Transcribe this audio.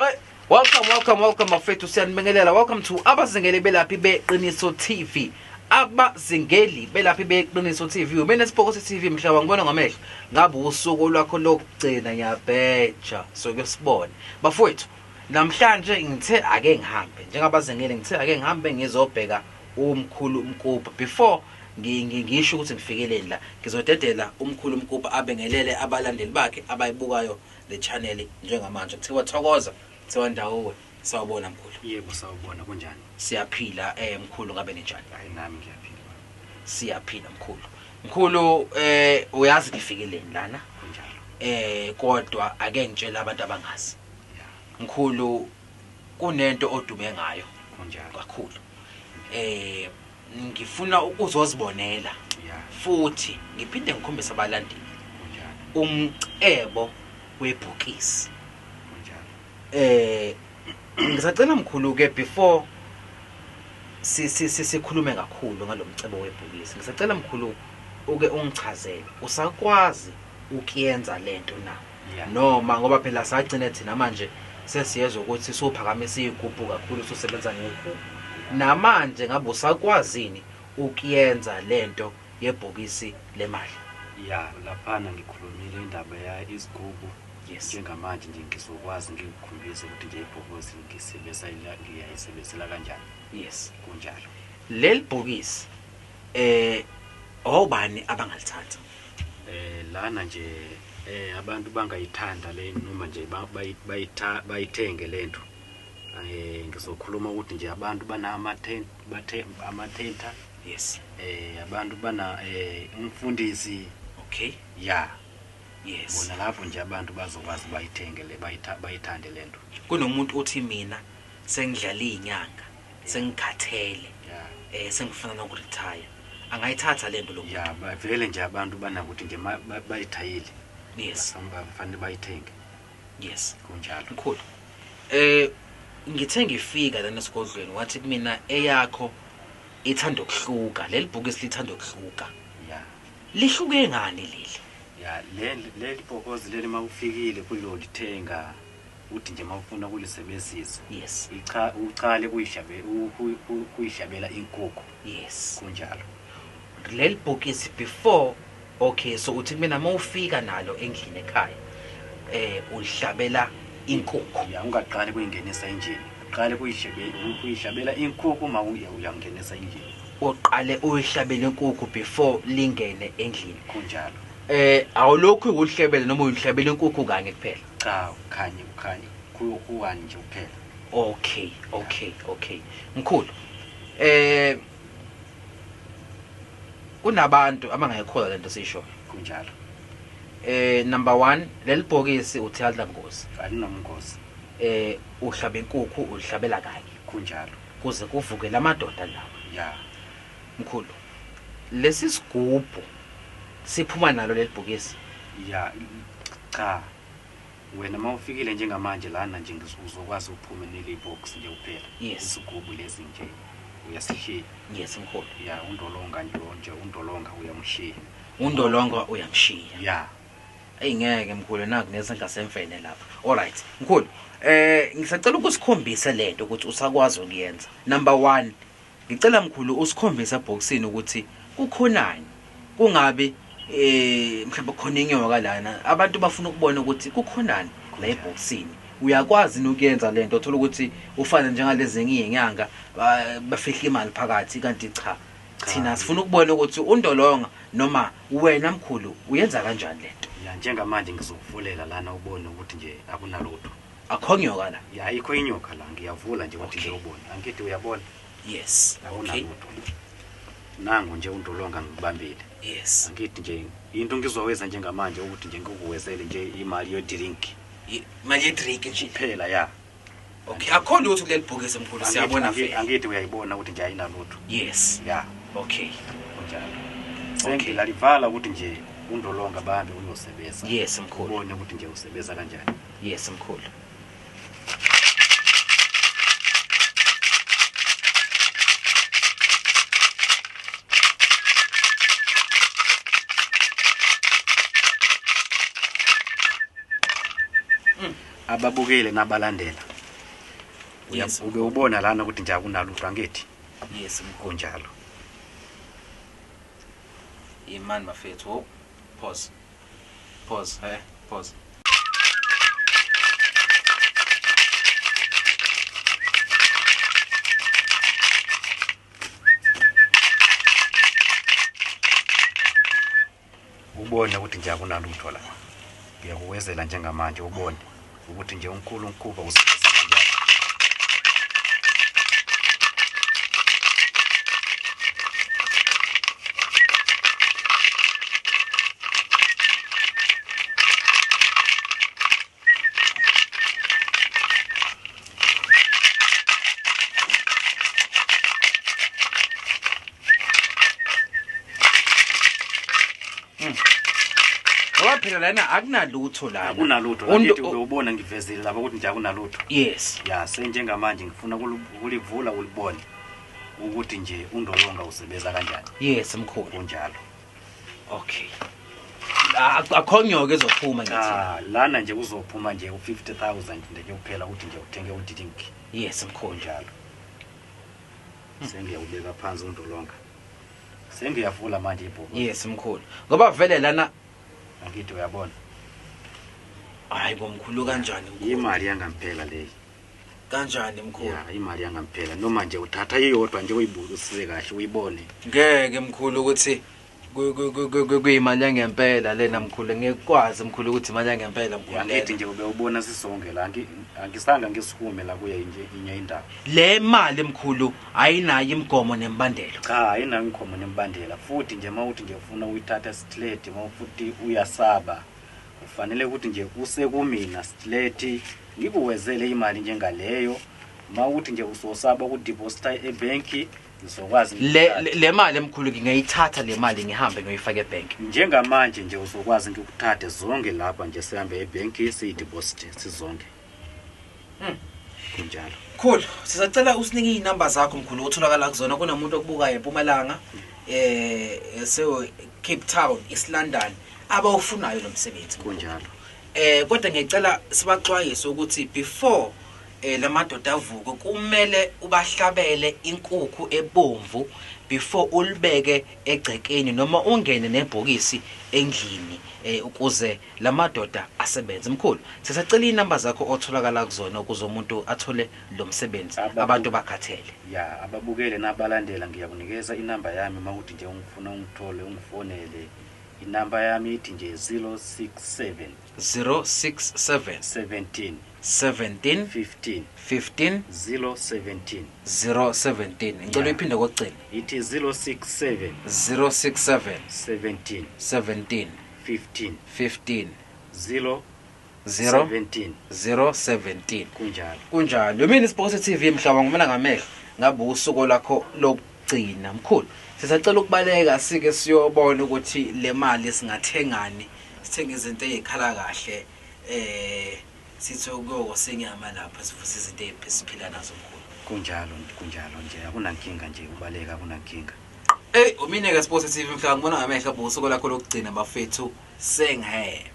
Welcome, welcome, welcome bafethu, siyanibingelela. Welcome to Abazingeli Belaphi Beqiniso TV. Abazingeli Belaphi Beqiniso TV. Mina Sipoko TV, mhlaba ngibona ngamehlo. Ngabe usuku lwakho lokugcina, ngiyabheja. So kuyosibona. Bafowethu, namhlanje ngithe ake ngihambe njengabazingeli, ngithe ake ngihambe ngizobheka umkhulu Mkubha. Before ngisho ukuthi ngifikeleni la, ngizodedela umkhulu Mkubha abengelele abalandeli bakhe abayibukayo le channel njengamanje. Kuthiwa thokoza, kuthiwa ndawuwe. Sawubona mkhulu. Yebo, sawubona, kunjani? Siyaphila mkhulu, ngabe ninjani? Hayi, nami ngiyaphila. Siyaphila mkhulu. Mkhulu, uyazi ngifikeleni lana? Kunjalo. Kodwa ake ngitshele abantu abangazi. Mkhulu, kunento odume ngayo. Kunjalo. Kakhulu. Ngifuna ukuzozibonela. Futhi ngiphinde ngikhombise abalandeli. Kunjalo. Umcebo webhokisi. Kunjalo. Ngisacela mkhulu ke before sikhulume kakhulu ngalomcebo webhokisi. Ngisacela mkhulu uke ungichazele, usakwazi ukuyenza lento na? Noma ngoba phela sagcine thina manje sesiyezwa ukuthi sophakamisa igubhu kakhulu, sosebenza ngegubhu. Namanje ngabe usakwazini ukuyenza lento yebhokisi lemali? Ya, laphana ngikhulumile indaba ya izigubhu. Yes. Njengamanje nje ngizokwazi ngikukhombise ukuthi nje ibhokisi ngiyayisebenzisela kanjani. Yes. Kunjalo. Leli bhokisi obani abangalithatha? Lana nje abantu bangayithanda le noma nje bayithenge lento. Ngizokhuluma ukuthi nje abantu bana amathenta. Yes. Abantu bana umfundisi. Okay. Yeah. Yes. Bona lapho nje abantu bazokwazi bayithenge le, bayithande lento. Kunomuntu othi mina sengidlala izinyanga, sengikhathele. Sengifuna nokuretire. Angayithatha lento lo muntu. Yeah, vele nje abantu banakuthi nje bayithayile. Yes. Bafanele bayithenge. Yes. Kunjalo. Mkhulu. Ngithe ngifika lana esigodlweni wathi kumina eyakho ithanda ukuhluka, leli bhokisi lithanda ukuhluka. Yeah. Lihluke ngani leli? Ya, leli bhokisi leli mawufikile kulolithenga uthi nje mawufuna ukulisebenzisa. Yes. Uqale kuyihlabela inkukhu. Yes. Kunjalo. Leli bhokisi before, okay, so uthi mina mawufika nalo endlini ekhaya, ulihlabela inkukhu. Ya, ungaqali kuyingenisa endlini. Uqale kuyihlabela inkukhu uma uyangenisa endlini. Uqale uyihlabele inkukhu before lingene endlini. Kunjalo. Awulokhu ulihlebele noma uyihlabela inkukhu kanye kuphela? Cha, kanye kuwani nje kuphela. Okay, okay, okay. Mkhulu, kunabantu abangayikholwa lento sisho. Kunjalo. Number 1, leli bhokisi uthi alinangozi. Alinamngozi. Uhlabe inkukhu ulihlabela kanye. Kunjalo. Kuze kuvuke lamadoda lawa. Yeah. Mkhulu, lesi sigubhu siphuma nalo leli bhokisi? Ya, cha. Wena mawufikile njengamanje lana nje uzokwazi uphume neli box nje kuphela. Yes. Isigubhu lesi nje uyasishiya. Yes mkhulu. Ya, undolonga nje, undolonga uyamshiya. Undolonga uyamshiya. Ya. Ey ngeke mkhulu, naku nesandla semfene lapha. All right mkhulu, ngisacela ukusikhombisa lento ukuthi usakwazi ukuyenza. Number 1, ngicela mkhulu usikhombise eboxini ukuthi kukhonani. Kungabe mhlawumbe khona inyoka lana, abantu bafuna ukubona ukuthi kukhonani la eboxini. Uyakwazi nokuyenza lento, uthola ukuthi ufana njengalezi izinyanga bafihla imali phakathi, kanti cha, thina sifuna ukubona ukuthi undolonga noma wena mkhulu uyenza kanjani lento. Ya, njengamanje ngizokuvulela lana ubone ukuthi nje akunalutho. Akho nyoka la? Ya, ayikho inyoka la, ngiyavula nje ukuthi Okay. nje ubone. Angithi uyabona? Yes. Okay. Akunalutho. Nangu nje undolonga ngibambile. Yes. Angithi nje into ngizoweza njengamanje ukuthi nje ngikuwezele nje imali ye drink. Imali ye drink nje kuphela, ya. Okay, akho lutho kuleli bhokisi mkhulu, siyabona vele. Angithi uyayibona ukuthi nje ayinalutho. Yes. Ya. Okay. Kunjalo. Okay. Sengilalivala ukuthi nje undolonga bambe uyosebenza. Yes mkhulu. Ubone ukuthi nje usebenza kanjani. Yes mkhulu. Ababukele nabalandela. Ube ubona lana ukuthi nje akunalutho angithi. Yes mkhulu. Kunjalo. Imani bafethu. Pause. Pause, pause. Ubone ukuthi nje akunalutho la. Ngiyakuwezela njengamanje ubone ukuthi nje uNkulunkulu usebenza kanjani. Ngoba phela lana akunalutho lana. Akunalutho. Angithi ube ubona ngivezile lapha ukuthi nje akunalutho. Yes. Ya, senjengamanje ngifuna ukulivula ulibone ukuthi nje undolonga usebenza kanjani. Yes mkhulu. Kunjalo. Okay. Akhonyoke ezophuma ngithi. Ah, lana nje kuzophuma nje u50,000 nje kuphela ukuthi nje uthenge udrink. Yes mkhulu. Kunjalo. Sengiyawubeka phansi undolonga. Sengiyavula manje ibhokisi. Yes mkhulu. Ngoba vele lana angithi uyabona. Hayi bomkhulu kanjani mkhulu? Imali yangampela leyi. Kanjani mkhulu? Ya, imali yangampela. Noma nje uthatha iyodwa nje uyibukisise kahle uyibone. Ngeke mkhulu ukuthi kuyimali yangempela lena mkhulu. Ngikwazi mkhulu ukuthi imali yangempela mkhulu. Angithi nje ube ubona sisonke la angisanga ngisukume la kuye nje inye indawo. Le mali mkhulu ayinayo imigomo nemibandela. Cha, ayinayo imigomo nemibandela. Futhi nje mawuthi nje ufuna uyithatha straight, mawufuthi uyasaba. Ufanele ukuthi nje usekumina straight ngikuwezele imali njengaleyo. Mawuthi nje usosaba ukudeposita ebanki ngizokwazi le mali emkhulu ngingayithatha le mali ngihambe ngiyoyifaka ebank. Njengamanje nje uzokwazi ngikuthathe zonke lapha nje sihambe ebanki siyideposit sizonke. Kunjalo. Mkhulu, sisacela usinike inamba zakho mkhulu otholakala kuzona. Kunomuntu okubukayo eMpumalanga, so Cape Town, East London, abawufunayo lo msebenzi. Kunjalo. Kodwa ngiyacela sibaxwayise ukuthi before lamadoda avuke kumele ubahlabele inkukhu ebomvu before ulibeke egcekeni noma ungene nebhokisi endlini ukuze lamadoda asebenze. Mkhulu, sisacela inamba zakho otholakala kuzona ukuze umuntu athole lo msebenzi, abantu bakhathele. Ya, ababukele nabalandela ngiyakunikeza inamba yami mawuthi nje ungifuna ungithole ungifonele. Inamba yami ithi nje 067 067 17 17 15 15 017 017. Ngicela uyiphinde kokugcina. Ithi 067 067 17 17 15 15 0 0 17 017. Kunjalo. Kunjalo. Mina Sports TV mhlaba ngimena ngamehlo ngabe usuku lakho lokugcina mkhulu. Sisacela ukubaleka sike siyobona ukuthi le mali singathengani, sithenge izinto ezikhala kahle, sithi ukuyosenyama lapha sivuse izinto esiphila nazo mkhulu. Kunjalo, kunjalo nje akunankinga nje ubaleka akunankinga. Hey, umine ke Sports TV mhlaba ngibona ngamehlo usuku lakho lokugcina bafethu sengihembe.